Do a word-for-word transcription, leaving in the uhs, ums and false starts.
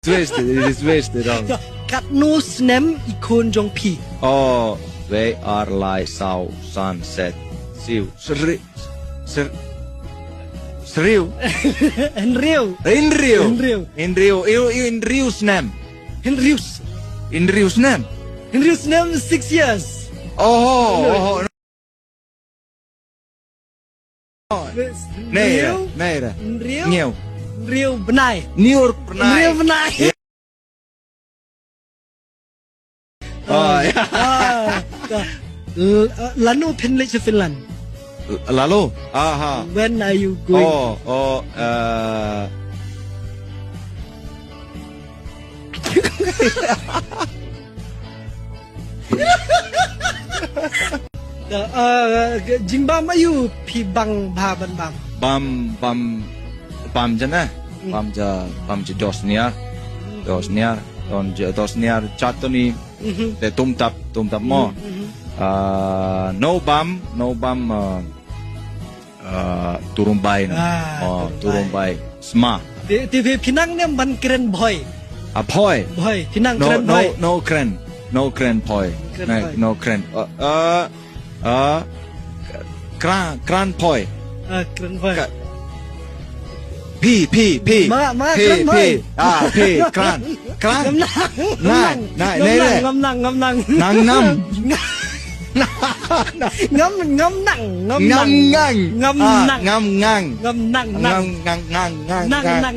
Twist, it is twist, dong. Katno snem i khun jong phi? Oh, wei, ar, lai, saw, san, set, siew, sri, sri, sriew. Hynriew. Hynriew. Hynriew. Hynriew, hynriew, hynriew snem. Hynriew. Hynriew snem. Hynriew snem, six years. Oh, oh, oh. Naira, naira. Hynriew. Hynriew bnai. Hynriew bnai. Hynriew bnai. Yeah. Oh, yeah. Ah, ka. L-, uh, lano phin leit sha Finland? L-, lalo? Aha. When are you going? Oh, oh, uh, Da, uh, jingbam aïu phi bang bha ban bam? Bam, bam, bam ja na. Hmm. Bam ja, bam ja dos niar. Dos niar, don ja, dos niar chatoni. Mhm. Te tum tap, tum tap mo. Mhm, mhm. Uh, no bam, no bam, uh, uh, turumbai na. Ah, oh, turumbai. Turumbai. Sma. Te, te phi, phi nang ne em ban kren bhoi? Ah, bhoi. Bhoi, phi nang kren bhoi? No, no kren. No kren bhoi. Kren bhoi. No kren. Uh, uh, uh, kran, kran bhoi. Ah, kren bhoi. Ka-, phi, phi, phi. Ma, ma, phi, kren bhoi. Phi. Ah, phi, kran. Kran. Ngam nang. Nai, nai, nai, nai. Ngam nang, ngam nang. Nang nam. Ngam, ngam nang, ngam nang. Ngam nang. Ngam nang. Ah, ngam ngang. Ngam nang, nang. Ngam ngang, ngang, ngang, ngang. Nang, nang.